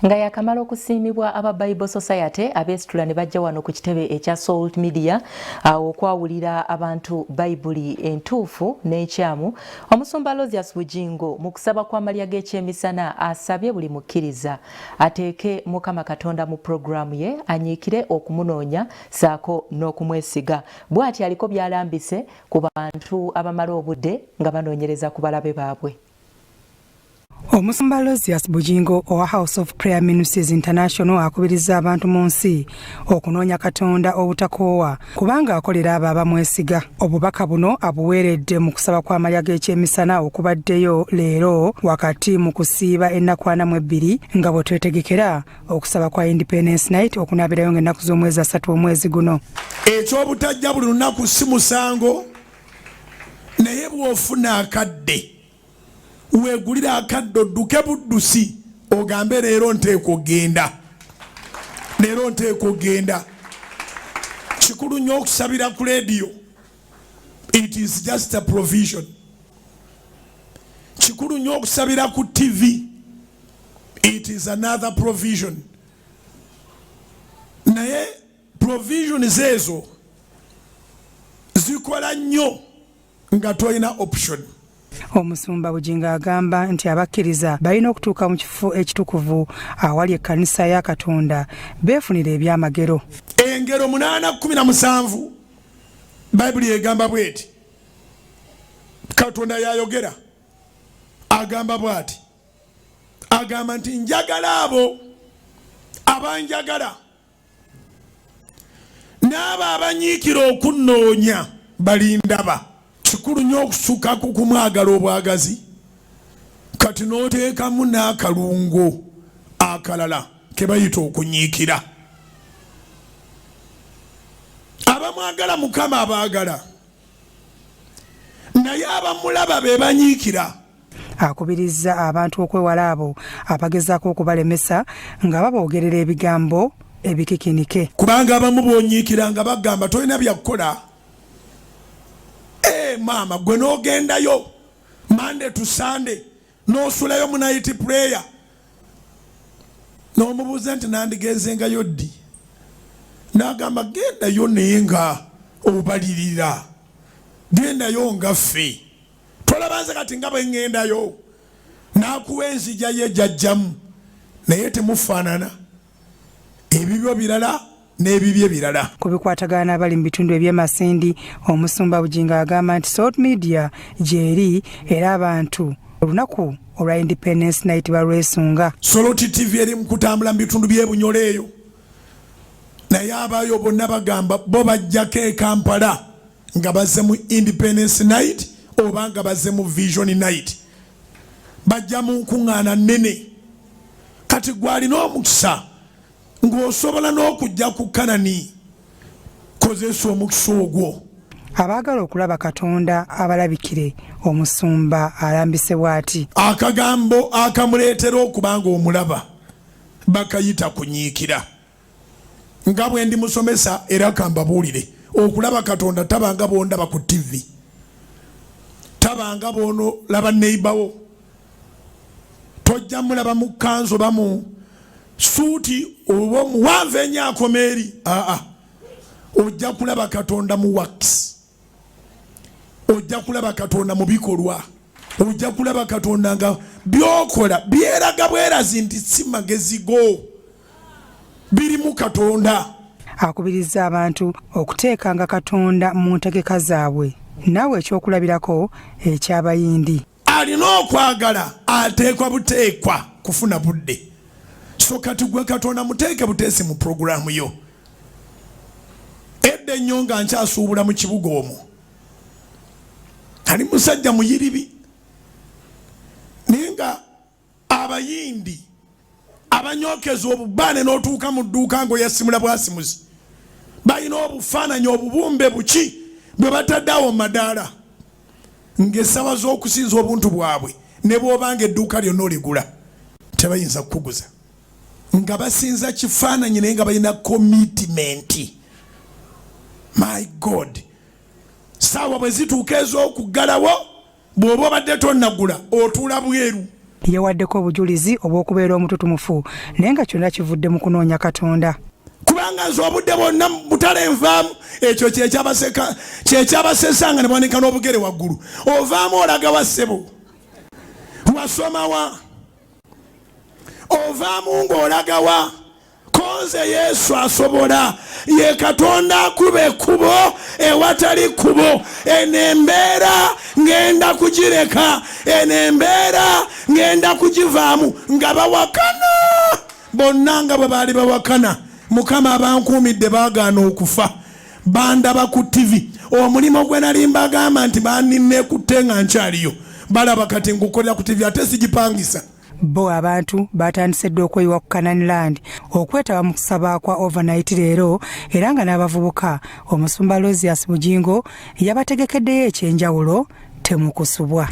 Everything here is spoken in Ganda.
Nga yakamala okusiimibwa aba Bible Society abeesitula ne bajja wano ku kitebe ekya Salt Media awo okwawulira abantu Bayibuli entuufu n'enkyamu, Omusumba Aloysius Bugingo mu kusaba kw'amalya g'ekyemisana asabye buli mukkiriza ateeke Mukama Katonda mu pulogulaamu ye anyiikire okumunoonya ssaako n'okumwesiga. Bw'ati aliko by'alambise ku bantu abamala obudde nga banoonyereza ku balabe baabwe. Omusumba Aloysius Bugingo owa House of Prayer Ministries International akubirizza abantu mu nsi okunoonya Katonda obutakoowa kubanga akolera abo abamwesiga. Obubaka buno abuweeredde mu kusaba kw'amalya g'ekyemisana okubaddeyo leero wakati mu kusiiba ennaku 42 nga bwe twetegekera okusaba kwa Independence Night okunaabirayo ng'ennaku z'omwezi 3 omwezi guno. Ekyobutajja buli lunaku si musango, naye bw'ofuna akadde weegulire akadde odduke buddusi ogambe leero nteekwa okugenda, leero nteekwa okugenda. Kikulu nnyo okusabira ku leediyo, it is just a provision. Kikulu nnyo okusabira ku TV, it is another provision. Naye provisions ezo zikola nnyo nga tolina option. Omusumba Bugingo agamba nti abakkiriza balina okutuuka mu kifo ekitukuvu awali ekkanisa ya Katonda beefunire ebyamagero. Engero 8:17 Bayibuli egamba bw'eti, Katonda yayogera agamba bw'ati, agamba nti njagala abo abanjagala n'abo abanyiikira okunnoonya balindaba. Kikulu nnyo okusukka ku kumwagala obwagazi kati n'oteekamu n'akalungo akalala ke bayita okunyiikira. Abamwagala Mukama abaagala, naye abamulaba be banyiikira. Akubirizza abantu okwewala abo abagezaako okubalemesa nga baboogerera ebigambo ebikikinike. Kubanga abamu b'onyiikira nga bagamba tolina bya kukola. Maama gwe n'ogendayo Monday to Sunday n'osulayo mu night prayer n'omubuuza nti nandigenzengayo ddi, n'agamba gendayo naye nga obalirira, gendayo nga ffe. Tolaba nze kati nga bwe ŋŋendayo, n'akuwa enzija ye gy'ajjamu, naye temufaanana, ebibyo birala n'ebibye birala. Ku bikwatagana n'abali mu bitundu eby'e Masindi, Omusumba Bugingo agamba nti Salt Media gy'eri era abantu olunaku olwa Independence Night balwesunga. Salt TV eri mu kutambula mu bitundu by'e Bunyoro eyo, naye abaayo bonna bagamba bo bajjako e Kampala nga bazze mu Independence Night oba nga bazze mu Vision Night, bajja mu nkuŋŋaana nnene. Kati gwe alina omukisa ng'osobola n'okujja ku Kanani, kozesa omukisa ogwo. Abaagala okulaba Katonda abalabikire, omusumba alambise bw'ati. Akagambo akamuleetera okuba ng'omulaba bakayita kunyiikira. Nga bwe ndi musomesa era kambabuulire, okulaba Katonda taba nga bw'ondaba ku TV, taba nga bw'onolaba neighbor wo. Tojja mulaba mu kkanzu oba mu suuti oba omuwanvu ennyo akoma eri. Aa, ojja kulaba Katonda mu wax, ojja kulaba Katonda mu bikolwa, ojja kulaba Katonda nga by'okola byeraga bwerazi nti si magezi go, birimu Katonda. Akubirizza abantu okuteekanga Katonda mu ntegeka zaabwe, naawe ekyokulabirako eky'Abayindi. Alina okwagala ateekwa buteekwa kufuna budde. So kati gwe Katonda muteeke buteesi mu pulogulaamu yo. Edda ennyo nga nkyasuubula mu kibuga omwo, ali musajja muyiribi, naye nga Abayindi abanyookeza obubaane n'otuuka mu dduuka ng'oyasimula bwasimuzi, balina obufaananyi obubumbe buki bwe batadde awo mu madaala ng'essawa z'okusinza obuntu bwabwe, ne bw'oba ng'edduuka lyonna oligula tebayinza kukuguza nga basinza kifaananyi, naye nga balina komitimenti. My God, saawa bwe zituuka ez'okuggalawo, bw'oba obadde tonnagula otuula bweru. Yewaddeko obujulizi obw'okubeera omututumufu naye nga kyonna kivudde mu kunoonya Katonda. Kubanga nze obudde bwonna butale nvaamu, ekyo kyekyabasesanga ne bawanika n'obugere waggulu. Ovaamu olaga wa ssebo? Wasomawa? Ovaamu ng'olagawa? Konze Yesu asobola, ye Katonda akuba ekkubo ewatali kkubo. Eno embeera ngenda kugireka, eno embeera ngenda kugivaamu. Nga bawakana bonna nga bwe baali bawakana, Mukama abankuumidde, baagaana okufa. Bandaba ku TV, omulimu gwe nali mbagamba nti bandinneekutte nga nkyaliyo, balaba kati ngukolera ku TV ate sigipangisa. Bo abantu batandise dda okweyiwa ku Canaan Land okwetaba mu kusaba kwa overnight leero, era nga n'abavubuka omusumba Aloysius Bugingo yabategekeddeyo ekyenjawulo temukusubwa.